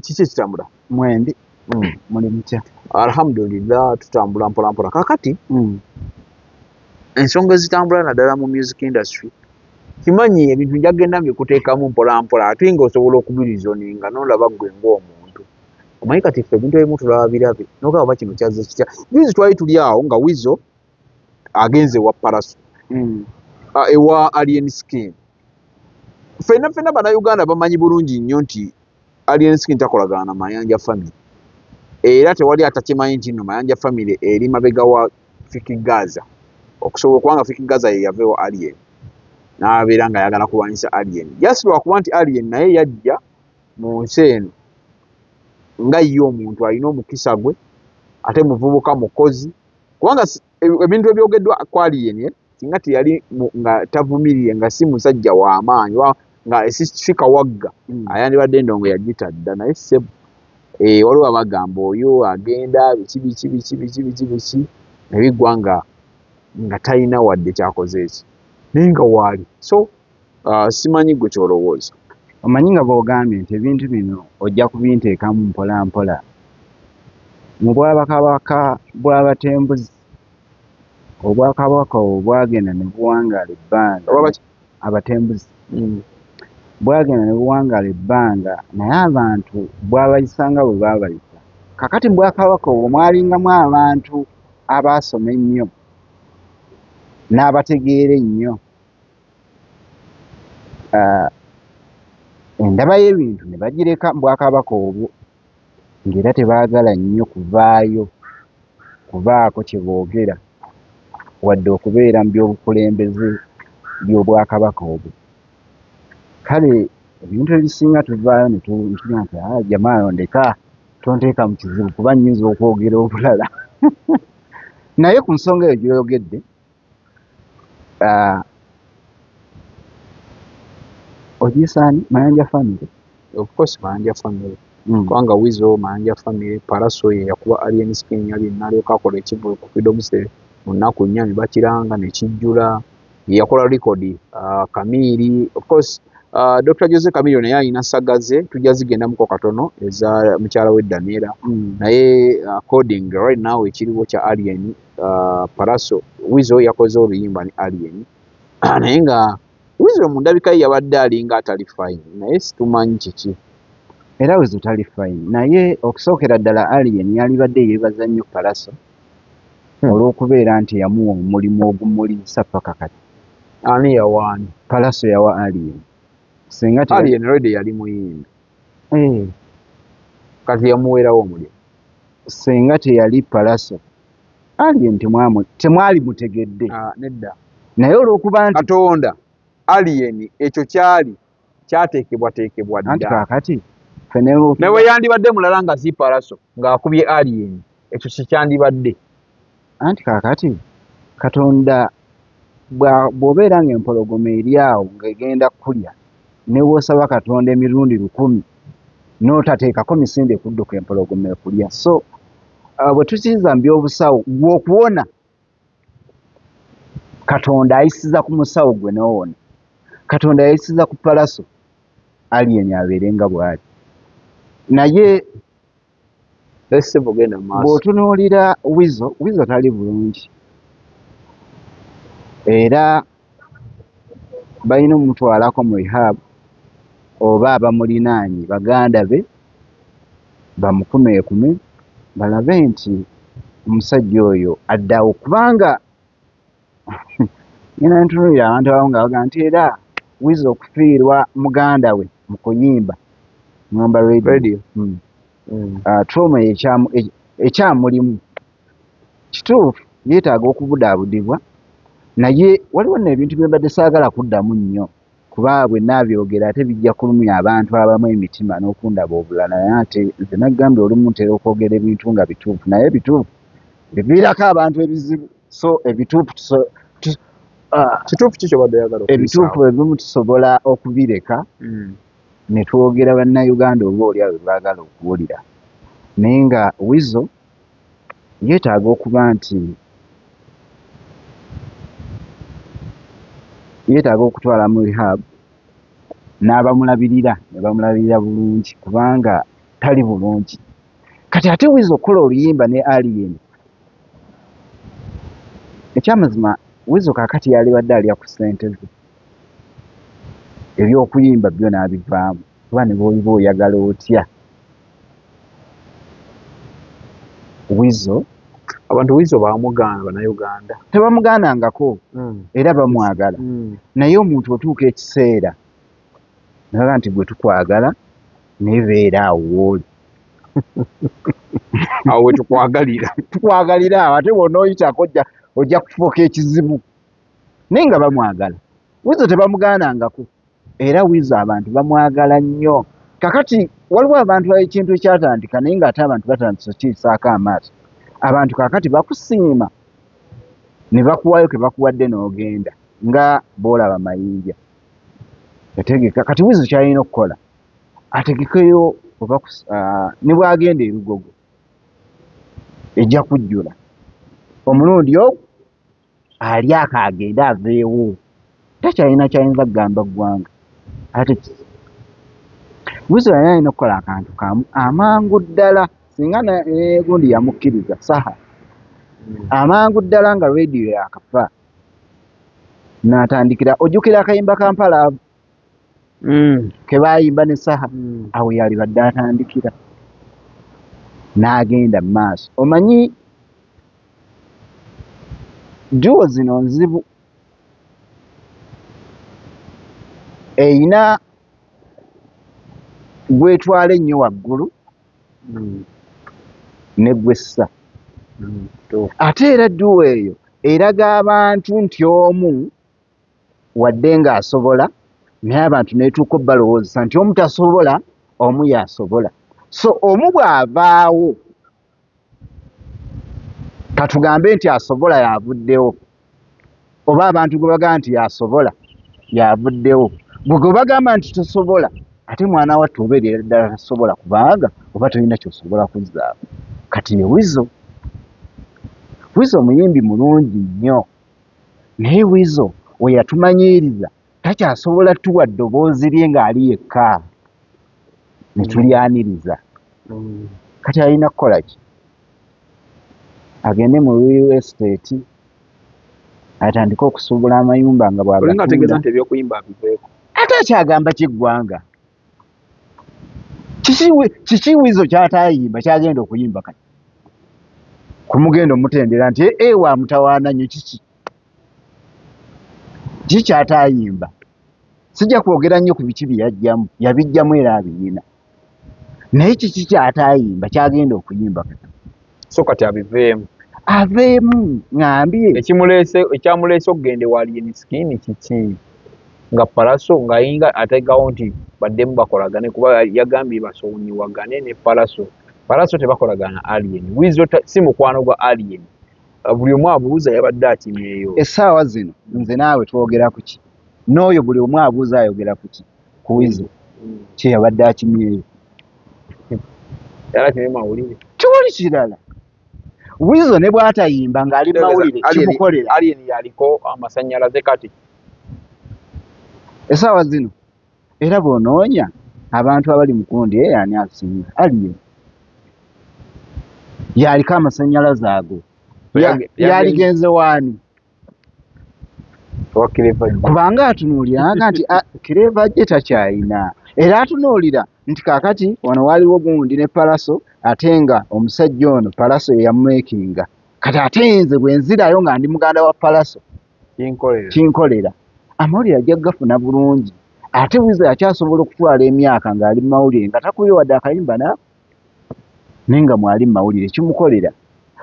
Kiki ekitambula? Mwendi. Muli mutya? Alhamdulillah, tutambula mpola mpola. Kakati ensonga ezitambula naddala mu music industry, kimanyi ebintu njagenda mbikuteekamu mpola mpola, ate nga osobola okubireasoninga nolaba ggwe ng'omuntu. Omanyi kati ffe ebintu ebimu tulaba birabe, nogamba oba kino kyazze kitya. Juzi twali tuli awo nga Weasel agenze ewa Pallaso, ewa Alien Skin. Ffenna ffenna Bannayuganda bamanyi bulungi nnyo nti Alien Skin takolagana na Mayanja family, era tewali atakimanyi nti nno Mayanja family eri mabega wa Fik Gaza, okusobola okubanga Fik Gaza ye yava ewa Alien n'abeera ng'ayagala kulwanyisa Alien, just lwakuba nti Alien naye yajja mu nsi eno nga ye omuntu alina omukisa gwe, ate muvubuka mukozi, kubanga ebintu ebyogeddwa ku Alien, singa teyali nga tavumirire, nga si musajja w'amaanyi, nga si kawagga, ayandibadde endongo yagita dda. Naye ssebo, waliwo abagamba oyo agenda biki biki biki biki biki biki, ne biggwa nga talina wadde kyakoze eki, naye nga waali. So simanyi gwe ky'olowooza. Omanyi nga bw'ogambye nti ebintu bino ojja kubinteekamu mpola mpola, mu bwakabaka bw'Abatembuzi, obwakabaka obwo bwagenda ne buwangaala ebbanga. Abatembuzi bwagenda ne buwangaala ebbanga, naye abantu bwabayisanga bwe baabayisa. Kakati mu bwakabaka obwo mwalingamu abantu abaasoma ennyo n'abategeera ennyo, endaba y'ebintu ne bagireka mu bwakabaka obwo, ng'era tebaagala nnyo kuvaayo kubaako kye boogera wadde okubeera mu byobukulembeze by'obwakabaka obwo. Kale ebintu ebisinga tuvaayo ne tugira nti jamaa ndeka tonteeka mu kizibu kuba nnyinza okwogera obulala. Naye ku nsonga eyo gy'oyogedde, ogisaani Mayanja family? Of course Mayanja family, kubanga Weasel Mayanja family, Pallaso ye yakuba Alien Skin, Alien n'alyoka akola ekivvulu ku Freedom City mu nnaku 4 ne bakiranga ne kijjula. Ye yakola record Kamiri, of course Dr. Jose Chameleone naye alina saga ze, tujja zigendamuko katono eza mukyala we Daniela. Naye according right now ekiriwo kya Alien, Pallaso, Weasel yakoze oluyimba ne Alien, naye nga Weasel mu ndabika ye yabadde alinga atali fine, naye situmanyi kiki. Era Weasel tali fine, naye okusookera ddala Alien yalibadde yeebaza nnyo Pallaso olw'okubeera nti yamuwa omulimu ogumuliisa paka kati. Ani yawaani? Pallaso yawa Alien. Singa Alien already yali muyimbi. Kati yamuweerawo omulimu. Singa teyali Pallaso, Alien temwali mutegedde. Nedda. Naye olw'okuba nti Katonda Alien ekyo kyali kyateekebwateekebwa dda. Anti kaakati ne bwe yandibadde mulala nga si Pallaso ng'akubye Alien, ekyo kikyandibadde. Anti kaakati Katonda bw'obeera ng'empologoma eri awo ng'egenda kulya, ne bw'osaba Katonda emirundi 1000 n'otateekako misinde kudduka, empologoma ekulya. So bwe tukiriza mu by'obusawo, ggwe okuwona Katonda ayisiza ku musawo gwe n'owona. Katonda yayisiza ku Pallaso, Alien abeere nga bw'ali. Naye bw'otunuulira Weasel, Weasel tali bulungi, era balina omutwalako mu rehab oba abamulinaanye baganda be bamukumeekume balabe nti omusajja oyo addawo, kubanga ngenda ntunuulira abantu abamu nga bagamba nti era Weasel okufiirwa muganda we mu kuyimba ngamba Radio. Trauma ekyamulimu kituufu, yeetaaga okubudaabudibwa, naye waliwo nno ebintu bye mbadde saagala kuddamu nnyo kuba bwe naabyogera ate bijja kulumya abantu abamu emitima n'okundaba obulala. Naye ate nze nagambye olumu ntera okwogera ebintu nga bituufu, naye ebituufu biviirako abantu ebizibu. So ebituufu Kituufu ki ky'obadde oyagala okuyisaawo? Ebituufu ebimu tusobola okubireka ne twogera Bannayuganda oba oli awo bye baagala okuwulira. Naye nga Weasel yeetaaga okuba nti yeetaaga okutwala mu rehab N'abamulabirira ne bamulabirira bulungi, kubanga tali bulungi. Kati ate Weasel okukola oluyimba ne Alien, ekyamazima Weasel kaakati yalibadde alya ku ssente ze, ebyokuyimba byo n'abivaamu, kuba ne bw'oliba oyagala otya Weasel. Abantu Weasel bamugaana, Bannayuganda. Tebamugaanangako, era bamwagala. Naye omuntu otuuka ekiseera naga nti gwe tukwagala, naye beera awo wooli. Awo we tukwagalira. Tukwagalira awo, ate bw'onooyitako ojja kufuuka ekizibu. Naye nga bamwagala. Weasel tebamugaanangako, era Weasel abantu bamwagala nnyo. Kakati waliwo abantu ekintu ekyatandika, naye ng'ate abantu batandise okukiyisaako amaaso. Abantu kaakati bakusiima ne bakuwaayo ke bakuwadde n'ogenda, nga bw'olaba Mayinja yategeka. Kati Weasel ky'alina okukola, ategekeyo oba ne bw'agenda e Lugogo ejja kujjula omulundi ogwo, ali ako agende aveewo, takyalina kyayinza kugamba ggwanga. Ate Weasel yali alina okukola akantu kamu amangu ddala, singa gundi yamukkiriza Saha, amangu ddala nga Radio yakafa n'atandikira. Ojjukira akayimba Kampala ke baayimba ne Saha? Awo yalibadde atandikira n'agenda mu maaso. Omanyi duo zino nzibu, eyina gwetwala ennyo waggulu ne gwessa. Ate era duo eyo eraga abantu nti omu wadde ng'asobola, naye abantu neetuuka obbalowoozesa nti omu tasobola, omu y'asobola. So omu bw'avaawo, katugambe nti asobola y'avuddewo, oba abantu gwe bagamba nti y'asobola y'avuddewo, gwe gwe bagamba nti tosobola, ate mwana wattu obeerera ddala tasobola, kubanga oba tolina ky'osobola kuzzaako. Kati ye Weasel, Weasel muyimbi mulungi nnyo, naye Weasel we yatumanyiiriza takyasobola tuwa ddoboozi lye ng'ali yekka ne tulyaniriza. Kati alina kukola ki? Agende mu real estate atandike okusuubula amayumba nga Olinga ategeeza bw'agatunda. nti ebyokuyimba abiveeko. Ate akyagamba ki eggwanga? Kiki Weasel ky'ataayimba ky'agenda okuyimba kati? Kumugenda omutendera nti ewa mutawaana nnyo, kiki? Kiki ky'ataayimba? Sijja kwogera nnyo ku biki bye yaggyamu, yabiggyamu era abiyina. Naye kiki ky'ataayimba ky'agenda okuyimba kati? So kati abiveemu. Aveemu, ŋŋambye. Ekyamuleese okugenda ewa Alien Skin kiki? Nga Pallaso ng'ayinga ategawo nti baddemu bakolagane, kuba yagambye basonyiwagane ne Pallaso. Pallaso tebakolagana Alien. Weasel si mukwano gwa Alien. Buli omu abuuza yabadde akimyeyo. Essaawa zino nze naawe twogera ku ki? N'oyo buli omu abuuza ayogera ku ki? Ku Weasel. Kye yabadde akimyeyo. Yali akimye mawulire. Tewali kirala. Weasel ne bw'atayimba ng'ali mu mawulire kimukolera. Alien yaliko amasannyalaze kati. Essaawa zino era bw'onoonya abantu abali mu kundi ani asinga? Alien. Yaliko amasannyalaze ago. Yaligenze waani? Kubanga atunuulira aga nti Clever J takyayina. Era atunuulira nti kaakati wano waliwo gundi ne Pallaso, ate nga omusajja ono Pallaso ye yamumeekinga. Kati ate nze bwe nzirayo nga ndi muganda wa Pallaso, kinkolera. Amawulire ajja kugafuna bulungi. Ate Weasel akyasobola okutwala emyaka ng'ali mu mawulire nga takubye wadde akayimba naako, naye nga mwali mu mawulire kimukolera.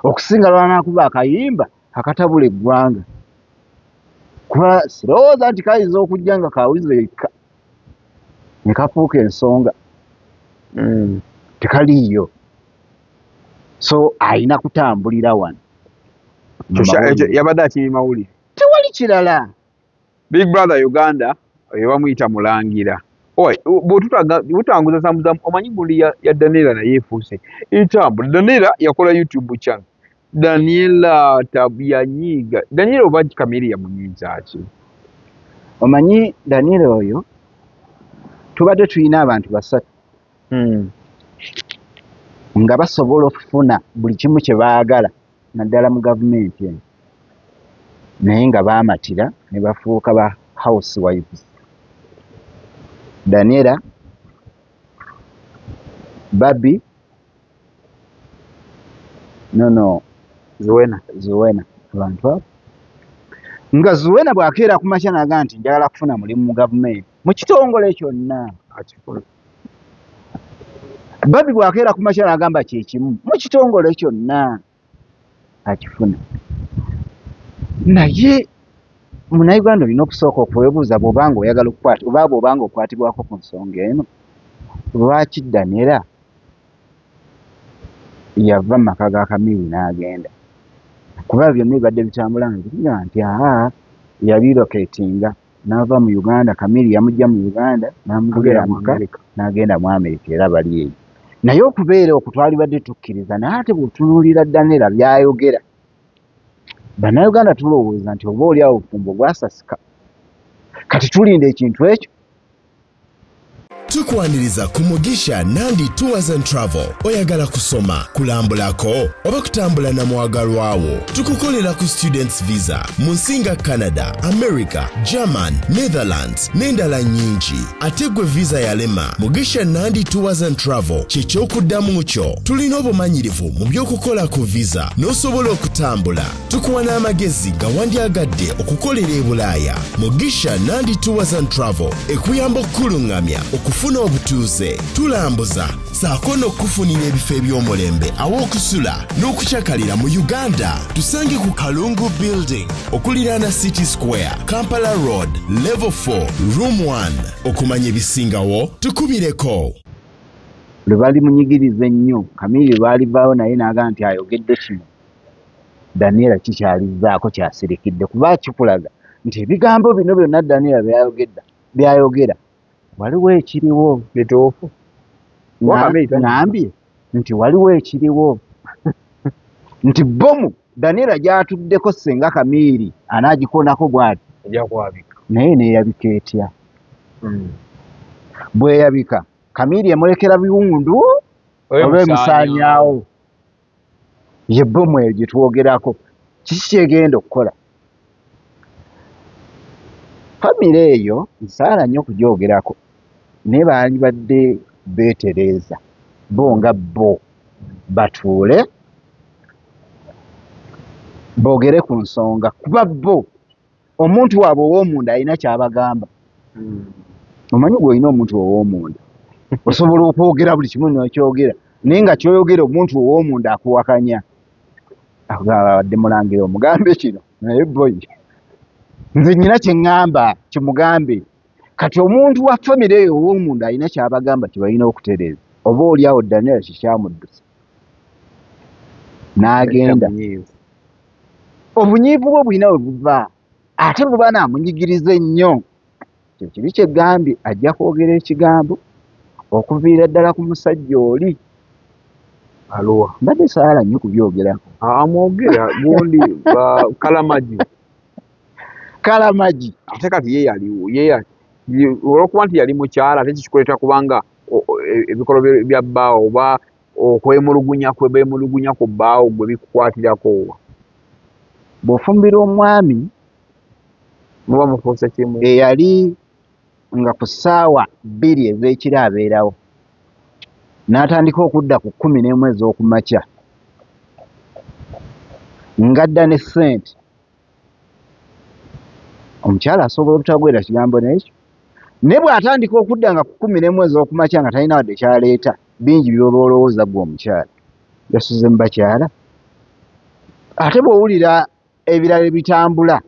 Okusinga lw'anaakuba akayimba akatabula eggwanga. Kuba sirowooza nti kayinza okujja nga ka Weasel yekka ne kafuuka ensonga. Tekaliiyo. So alina kutambulira wano. Yabadde akiri mawulire. Tewali kirala. Big Brother Uganda bamuyita Mulangira. Bw'otutanguza sambuzamu, omanyi gundi ya Daniela naye efuuse etambula. Daniela yakola YouTube channel. Daniela yanyiiga. Daniela oba Kamiri yamunyiiza ki? Omanyi Daniela oyo Tubadde tulina abantu basatu nga basobola okufuna buli kimu kye baagala, naddala mu gavumenti eno, naye nga baamatira ne bafuuka ba housewives. Daniela, Babi, nono Zuena. Zuena. Abantu abo nga Zuena bw'akeera ku makya n'agamba nti njagala kufuna mulimu mu gavumenti mu kitongole kyonna, akifuna. Babi bw'akeera ku makya n'agamba kye kimu mu kitongole kyonna, akifuna. Naye Munnayuganda olina okusooka okwebuuza, bw'obanga oyagala okukwata oba bw'obanga okwatibwako ku nsonga eno, lwaki Daniela yava mu maka ga Kamiri n'agenda? Kuba byonna ebibadde bitambula nga biga nti aa, yarelocatinga n'ava mu Uganda, Kamiri yamuggya mu Uganda n'amugenda mu maka America. N'agenda mu America, era bali eyo. Naye okubeera okwo twalibadde tukkiriza, naye ate bw'otunuulira Daniela by'ayogera, Bannayuganda tulowooza nti oba oli awo obufumbo bwasasika. Kati tulinda ekintu ekyo. Tukwaniriza ku Mugisha Nandi Tours and Travel. Oyagala kusoma, kulambulako oba kutambula na mwagalwawo? Tukukolera ku students visa mu nsi nga Canada, America, German, Netherlands n'endala nnyingi. Ate gwe visa yalema, Mugisha Nandi Tours and Travel kyekyokuddamu kyo. Tulina obumanyirivu mu by'okukola ku visa n'osobola okutambula. Tukuwa n'amagezi nga wandyagadde okukolera e Bulaaya. Mugisha Nandi Tours and Travel ekuyamba okukuluŋŋamya okufuna obutuuze, tulambuza saako n'okufunira ebifo eby'omulembe aw'okusula n'okukyakalira mu Uganda. Tusange ku Kalungu Building okuliraana City Square, Kampala Road, Level 4, Room 1. Okumanya ebisingawo tukubireko. Lwe balimunyigiriza ennyo Kamiri, lwalivaawo naye n'agamba nti ayogedde kino, Daniela kikyalizzaako kyasirikidde, kuba kikulaga nti ebigambo bino byonna Daniela byayogera waliwo ekiriwo. Bituufu. Ŋŋambye nti waliwo ekiriwo, nti bomu Daniela gy'atuddeko ssenga Kamiiri anaagikoonako bw'ati, Ejja kwabika. Naye neeyabika etya? Bweyabika, Kamiiri emulekera biwundu oba emusaanyaawo? Ye bomu eyo gye twogerako, kiki kyegenda okukola? Famire eyo nsaala nnyo okugyogerako, naye baalibadde beetereeza bo nga bo, batuule boogere ku nsonga, kuba bo omuntu waabwe ow'omunda alina ky'abagamba. Omanyi gwe olina omuntu ow'omunda, osobola okwogera buli kimu n'okyogera, naye nga ky'oyogera omuntu ow'omunda akuwakanya, akugamba abadde mulangira omugambe kino, naye boy nze nnyina kye ŋŋamba kimugambe. Kati omuntu wa famire eyo ow'omunda alina ky'abagamba kye balina okutereeza. Oba oli awo Daniela kikyamuddusa n'agenda. Obunyiivu bwe bulina we buva, ate buba naamunyigiriza ennyo. Kyo kiri kyegambye, ajja kwogera ekigambo okuviira ddala ku musajja oli. Aluwa? Mbadde saala nnyo kubyogerako. Amwogera gundi Kalamagi. Kalamagi. Ate kati ye yaliwo, olwokuba nti yali mukyala, ate kikikuleeta kubanga ebikolwa bya bbaawo oba okwemulugunya kwe beemulugunya ku bbaawo gwe bikukwatirako wa? Bw'ofumbira omwami muba mufuuse kimu. Eyali nga ku ssaawa 2 ez'ekiro abeerawo, n'atandika okudda ku 11 ez'okumakya ng'adda ne ssente, omukyala asobola obutagwera kigambo n'ekyo. Naye bw'atandika okudda nga ku 11 ez'okumakya nga talina wadde ky'aleeta, bingi by'oba olowooza ggwe omukyala yasuze mu bakyala. Ate bw'owulira ebirala ebitambula,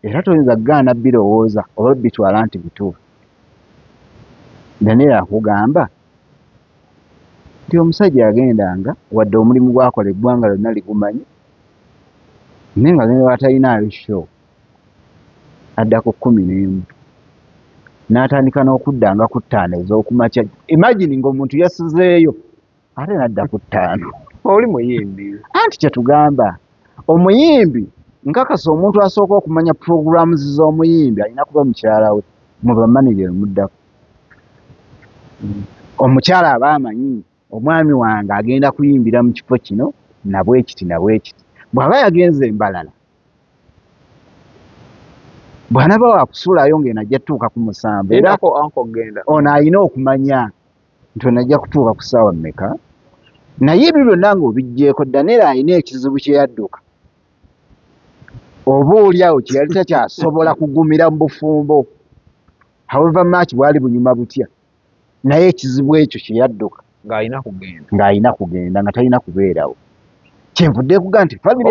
era toyinza kugaana birowooza oba bitwala nti bituufu. Daniel akugamba nti omusajja yagendanga, wadde omulimu gw'akola eggwanga lyonna ligumanyi, naye nga ne bw'atalinaayo show adda ku 11 n'atandika n'okudda nga ku 5 ez'okumakya. Imagine ng'omuntu yasuzeeyo ate n'adda ku 5. Oli muyimbi. Anti kyetugamba omuyimbi, nkakasa omuntu asooka okumanya programs z'omuyimbi alina kuba mukyala we, mu bamaneja muddako. Omukyala aba amanyi omwami wange agenda kuyimbira mu kifo kino nabwekiti nabwekiti. Bw'aba yagenze embalala, bw'anaaba wakusulayo ng'eno ajja tutuuka ku 7, era ono alina okumanya nti ono ajja kutuuka ku ssaawa mmeka. Naye ebyo byonna ng'obiggyeeko, Daniel alina ekizibu kye yadduka, oba oli awo kye yali takyasobola kugumira mu bufumbo, however much bwali bunyuma butya, naye ekizibu ekyo kye yadduka ng'alina kugenda, nga talina kubeerawo. Kyenvudde kuga nti family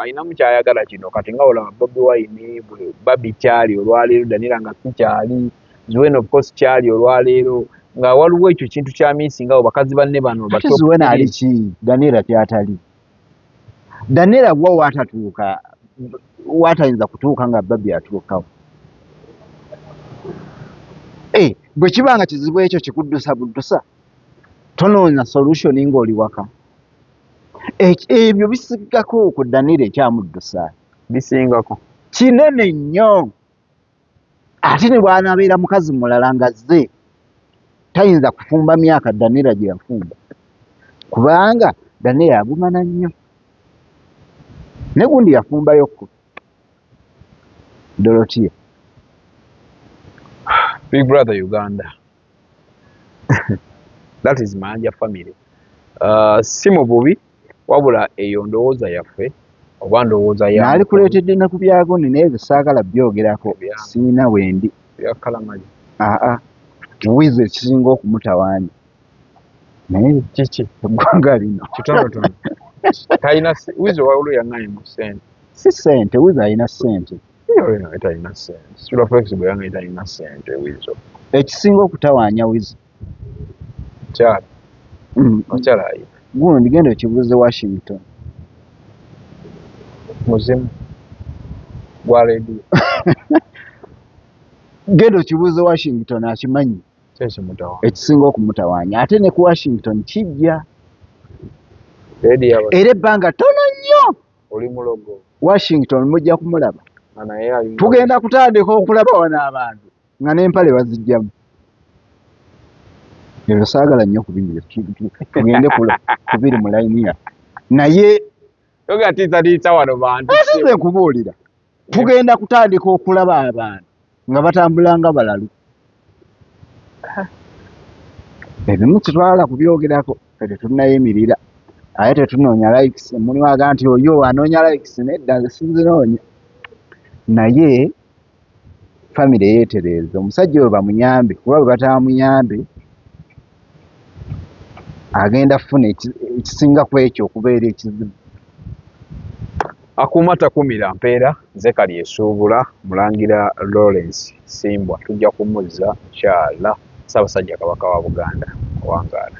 alinamu kyayagala kino. Kati nga olaba Bobi Wine, Barbie kyali olwaleero, Daniel nga si kyali, Zuena of course kyali olwaleero, nga waliwo ekyo kintu kya missing awo bakazi banne bano. Zuena ali ki Daniel kyatali? Daniel wa watatuuka, watayinza kutuuka nga Barbie atuukawo. Bwe kiba nga kizibu ekyo kikuddusa buddusa, tonoonya solution ng'oli waka. Ebyo bisigako ku Daniel ekyamuddusa, bisingako kinene nnyo. Ate ne bw'anaabeera mukazi mulala nga zze, tayinza kufumba myaka Daniel gye yafumba, kubanga Daniel agumana nnyo. Ne gundi yafumbayokko Dorotia. Big Brother Uganda. That is Mayanja family. Si mu bubi, wabula eyo ndowooza yaffe oba ndowooza ya naali kuleetedde ne ku byagundi, naye ebyo saagala byogerako, siina wendi. Byakalamaji. Aa, Wizo ekisinga okumutawaanya naye kiki eggwanga lino kitonotono. Talina Wizo wawulu yaŋŋaanye mu ssente. Si ssente, Wizo alina ssente. Talina ssente. Sula flexible yange talina ssente Wizo. Ekisinga okutawaanya Wizo kyali okyala ayina gundi, genda okibuuze Washington. Muzimu gwa leediyo. Genda okibuuze Washington, akimanyi ekisinga okumutawaanya. Ate ne ku Washington kijja era ebbanga ttono nnyo. Oli mulogo. Washington mujja kumulaba. Tugenda kutandika okulaba wano abantu nga n'empale bazijjamu. Ebyo saagala nnyo kubinyira, tugende kubiri mu layini yaffe. Naye tiisatiisa wano bantu. Nze nkubuulira, tugenda kutandika okulaba abantu nga batambula nga balalu. Ebimu kitwala kubyogerako, ffe tetunnayimirira, ate tetunoonya likes. Mulimu aga nti oyo anoonya likes, nedda sinzinoonya. Naye famire yeetereeza, omusajja oyo bamuyambe, kuba bwe batamuyambe agenda kufuna ekisinga ku ekyo okubeera ekizibu. Akuuma takumira mpeera, nze kali esuubula Mulangira Lawrence Simbwa, tujja kumuzza inshallah. Ssaabasajja Kabaka wa Buganda, owangaala.